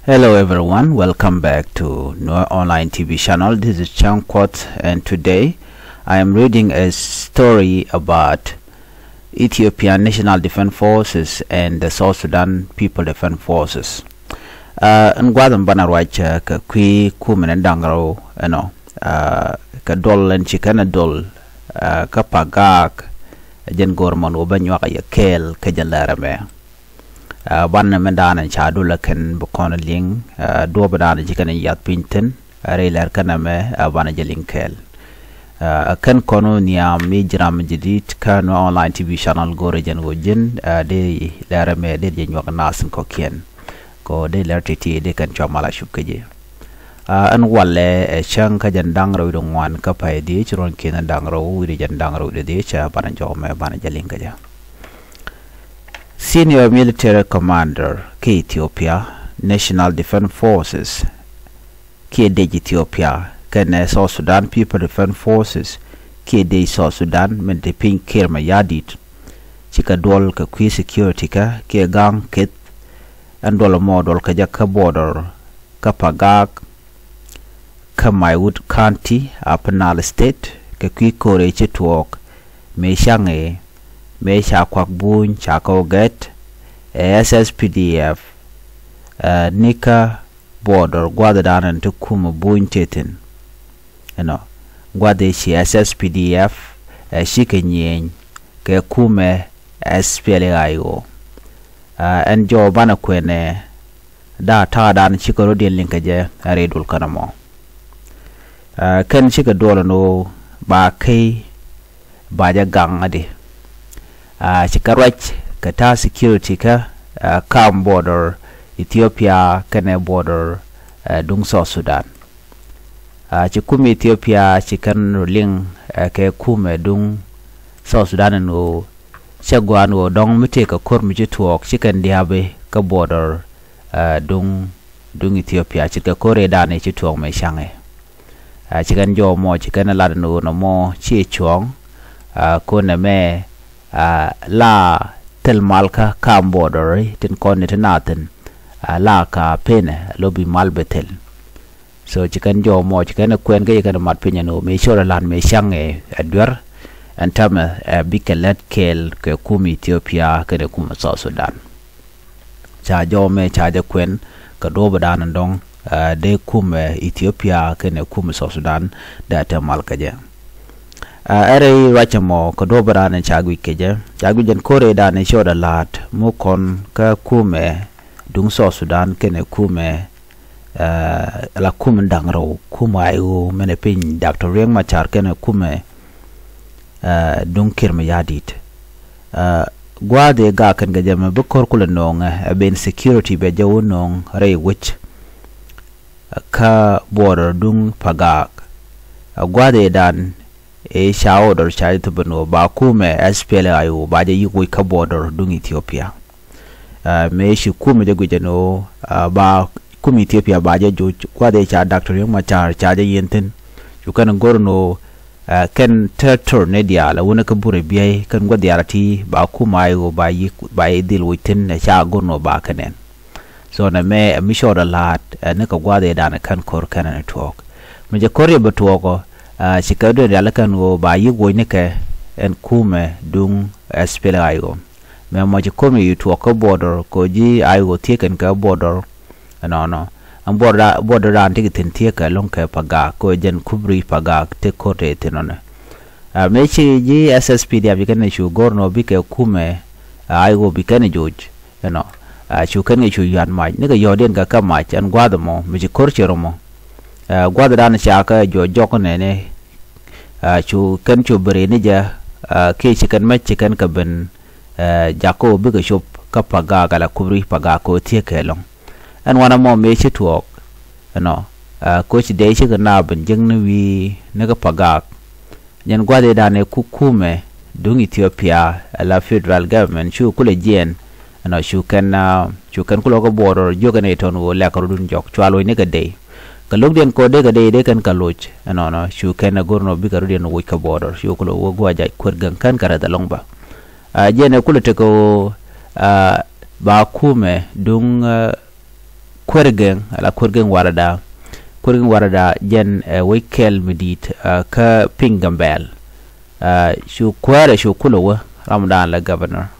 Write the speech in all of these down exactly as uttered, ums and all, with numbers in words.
Hello everyone, welcome back to Nuer Online T V channel. This is Chang Kuot, and today I am reading a story about Ethiopian National Defense Forces and the South Sudan People Defense Forces. Uh, ɛn gua̱a̱th ɛmɔ banɛ ruac, uh, kɛ kui̱ kumɛ ni da̱ŋ rɛw ɛnɔ, uh, kɛ duɔl ɛn ci kɛn ɛ duɔl, uh, kä Pagak, jɛn go̱r mɔn wä bä nyuak a yɛ kɛɛl kä jɛn lɛr ɛmɛ. Uh, banɛ mɛ da̱a̱n ɛn ca dul ɛ kɛn bi kɔn liŋ, uh, duɔ̱ɔ̱p da̱a̱n ci kɛn yath piny thi̱n, uh, rɛy lɛr kɛn ɛmɛ, uh, banɛ jɛ liŋ kɛɛl. Uh, kɛn kɔn wä nhiam mi ji̱ ram jadid kä Nuer Online T V channel go̱rɛ jɛn ɣöö ji̱n, uh, dee lɛr ɛmɛ dee jɛ nyuak naath in kɔ̱kiɛn. Kɛ ɣöö dee lɛr ti̱ti̱ dee kɛn cua mal a cup kä ji̱. Uh, ɛn walɛ ɛ cäŋ kä jɛn da̱ŋ rɛw wi̱cdɛ ŋuan kä pay dhieec ruɔ̱n ki̱n da̱ŋ rɛw wi̱cdɛ jɛn da̱ŋ rɛw wi̱cdɛ dhieec, uh, banɛ jɔk mɛ banɛ jɛ liŋ kä jɛ. Senior military commander kä Ethiopia National Defense Forces kiɛ dec Ethiopia kɛnɛ South Sudan People Defense Forces kiɛ dec South Sudan min te piny Kiir Mayardit cikɛ duɔl kɛ kui̱ security kä kiɛ ga̱a̱ŋ keth. Ɛn duɔl ɛmɔ duɔl kɛ jɛ kä border kä Pagak kä Maiwut County, Upper Nile State, kɛ kui̱ ko̱r ëë ci tuɔɔk mëë caŋ ëë mëë ca kuak buny ca kɛ wä gɛt ɛ S S P D F, ɛ nikä border gua̱thdan ɛn ti kumɛ buny tëë thi̱n. Ɛnɔ gua̱th ëë ci S S P D F ɛ cikɛ nyieny kɛ kumɛ S P L A I O. Ɛ ɛn jɔw banɛ kuɛnɛ da̱a̱ ta̱a̱dan cikɛ rɔ̱diɛn liŋ kɛ jɛ ɛ rɛy duɔl kɛn ɛmɔ. Ɛ kɛn cikɛ duɔl ɛn ɣöö ba key ba jɛ gaŋ adi. Ɛ cikɛ ruac kɛ ta̱a̱ security kä, ɛ kam border Ethiopia kɛnɛ border, ɛ duŋ South Sudan. Ɛ ci kumɛ Ethiopia ci kɛn rɔ liŋ, ɛ kɛ kumɛ duŋ South Sudan ɛn ɣöö cɛ gɔaa ɛn ɣöö dɔ̱ŋ mi tëëkɛ ko̱r mi ci tuɔɔk ci kɛn dia̱a̱pi kä border, ɛ duŋ duŋ Ethiopia ce̱tkɛ ko̱r ëëdan ëë ci tuɔɔk mëë caŋɛ. Ɛ ci kɛn jɔw mɔ ci kɛn lat ɛn ɣöö nɔmɔ ciɛ cuɔ̱ɔ̱ŋ, ɛ ko̱n ɛmɛ, ɛ la thil malkä kam border tin kɔn ni ti naathin, ɛ la ka penɛ lo bi mal bɛ thil. So ci kɛn jɔw mɔ ci kɛn kuɛn kä ci kɛn mat piny ɛn ɣöö mëë cɔl ɛ lat mëë caŋɛ ɛ duer ɛn täämɛ, ɛ bikɛ lät kɛɛl kɛ kum Ethiopia kɛnɛ kum South Sudan. Ca jɔw mɛ ca jɛ kuɛn kɛ duɔ̱ɔ̱pdan ɛn dɔ̱ŋ, ɛ dee kumɛ Ethiopia kɛnɛ kumɛ South Sudan dee a te mal kɛ jɛ. Ɛ rɛy ruac ɛmɔ kɛ duɔ̱ɔ̱pdan ca guic kɛ jɛ ca guic ɛn ko̱r ëëdan ëë cɔɔdɛ la̱a̱t mi kɔn kä kumɛ duŋ South Sudan kɛnɛ kumɛ, ɛ la kumɛ da̱ŋ rɛw kumɛ I O mɛnɛ piny Doctor Riek Machar kɛnɛ kumɛ, ɛ duŋ Kiir Mayardit. Ɛ gua̱a̱th ëë gak kɛn kɛ jɛ mɛ bi ko̱r kulɛ nööŋɛ ɛ ben security bɛ jɛ wä nööŋ rɛy wec, ɛ kä border duŋ Pagak. Ɛ gua̱a̱th ëëdan ëë ca order ca jɛ thop ɛn ɣöö ba kumɛ S P L A I O ba jɛ yik woc kä border duŋ Ethiopia. Ɛ mëë ci kumɛ jɛ guic ɛn ɣöö, ɛ ba kumɛ Ethiopia ba jɛ joc gua̱th ëë ca Doctor Riek Machar ca jɛ yiɛn thi̱n. Cu kɛn go̱r ɛn ɣöö, ɛ kɛn territory ni diaal ɛ wänä kä burɛ biey kɛn gua̱th diaal ɛ ti ba kumɛ I O ba yik ba yɛ dhil woc thi̱n ɛ ca go̱r ɛn ɣöö ba kɛ nɛn. So nɛmɛ ɛ mi cɔɔdɛ la̱a̱t ɛ ni kɛ gua̱a̱th ëëdan ɛ kän ko̱r kɛn ɛn tuɔɔk. Mi jɛ ko̱r yɛ bɛ tuɔɔk ɔ, ɛ ci kɛ duël rial kɛn ɣöö ba yi̱k woc ni kɛ ɛn kumɛ duŋ S P L A I O. Mɛ mɔ ci ko̱r mi yi tuɔɔk kä border kɛ ɣöö ji̱ I O thiek kɛn kɛ border. Ɛnɔnɔ ɛn border border dan ti kɛ thi̱n thiek kɛ lo̱ŋ kɛ Pagak kɛ ɣöö jɛn kubri Pagak ti ko̱r tëë thi̱n ɔnɛ. Ɛ mëë ci ji̱ S S P D F ci kɛn ɛ cu go̱r nɔ bikɛ kumɛ, ɛ I O bi kɛn ɛ joc. Ɛnɔ, ɛ cu kɛn kɛ cu yuat mac nikɛ yɔ̱ɔ̱diɛn kɛ kä mac ɛn gua̱a̱th ɛmɔ mi ci ko̱r ci rɔmɔ. Ɛ gua̱a̱th dan ca kɛ jɔɔc jɔk nɛnɛ, ɛ cu kɛn cu beri ni jɛ, ɛ kiɛ ci kɛn mɛc ci kɛn kɛ ben, ɛ jakä ɣöö bikɛ cop kä Pagak ala kubri Pagak kɛ ɣöö thiek kɛ lɔ̱ŋ. Ɛn wanɛ mɔ mëë ci tuɔɔk. Ɛnɔ, ɛ koci dee cikɛ naap ben jiäkni wi̱i̱ ni kä Pagak. Jɛn gua̱th ëëdan ëë ku kumɛ duŋ Ethiopia ala federal government cu kulɛ jiɛɛn. Ɛnɔ cu kɛn, ɛ cu kɛn kulɛ kä border jiök ɛn ɛ tɔn ɣöö lɛk rɔdun jɔk cua loc ni kɛ dey. Kɛ lo̱kdiɛn kɔ dee kɛ dey dee kɛn kɛ loc ɛnɔnɔ cu kɛn ɛ go̱r nɔ bikɛ rɔdiɛn woc kɛ border cu kulɛ wä gua̱c a kuer gäŋ kän kɛ rɛth ɛlɔ̱ŋ bä. Ɛ jɛn ɛ kulɛ tekɛ ɣöö, ɛ ba kumɛ duŋ, ɛ Kuer Geng, ala Kuer Geng Warada. Kuer Geng Warada jɛn ɛ wec kɛl mi di̱i̱t kä piny Gambɛl. Cu kuäärɛ cu kulɛ wä ramdan la governor.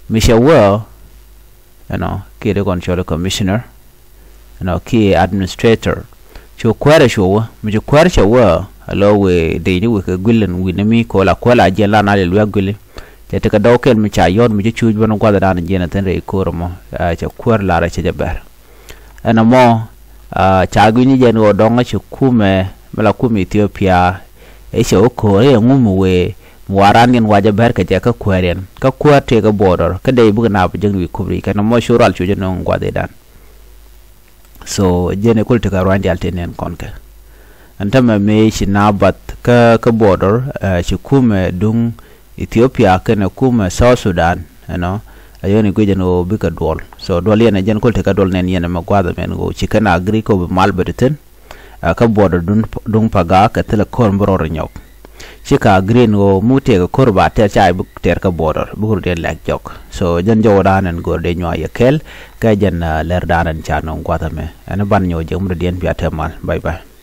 Mi cɛ wä ɛnɔ kiɛ dee kɔn cɔl commissioner ɛnɔ kiɛ administrator. Cu kuäärɛ cu wä, mi ci kuäär cɛ wä, a lɔ wëë dee ni wëë kɛ guilin wi̱n mi kɔ la kuäär la jiɛn la na lil wiak guili. Cɛ tekɛ dɔw kɛl mi ca yɔt mi ci cuuc bän gua̱th dan jiɛn a thin rɛy ko̱r mɔ. Cɛ kuäär larɛ cɛ jɛ bɛr. Ɛn ɛmɔ ca gui̱ny jɛn ɣöö dɔ̱ŋ ci kumɛ mi la kum Ethiopia. Ɛ cɛ wä ko̱r ɛ ŋum wëë mi waran yɛn wacɛ bɛr kɛ jɛ kä kuääriɛn kä kuäär tëë kä border kä dee bikɛ naap jäŋ wi̱i̱ kup ri kɛn ɛmɔ cu rual cu jɛ nöŋ gua̱th idan. So jɛn ɛ kul tekɛ ruany dial tin nɛn kɔn kɛ. Ɛn tämɛ mëë ci naap bath kä kä border ci kumɛ duŋ Ethiopia kɛnɛ kumɛ South Sudan ɛnɔ. A yɔni guic ɛn ɣöö bikɛ duɔl. So duɔl yɛn ɛ jɛn kul tekɛ duɔl nɛn yɛn ɛmɛ gua̱a̱th ɛmɛn ɣöö ci kɛn agri kɛ ɣöö bi mal bɛ ti thi̱n. Kä border duŋ Pagak kɛ thilɛ ko̱r mi bi rɔɔd rɔ nyɔk. Cikɛ agri ɛn ɣöö mi tëëkɛ ko̱r ba tɛr ca bi tɛr kä border bikɛ rɔ diɛn lɛk jɔk. So jɛn jɔwä da̱a̱n ɛn go̱r dee nyuak yɛ kɛl. Kɛ jɛn lɛr da̱a̱n ɛn ca nɔŋ gua̱a̱th ɛmɛ ɛn ban nyɔk jɛ mi dee diɛn bia tɛm mal. Bye bye.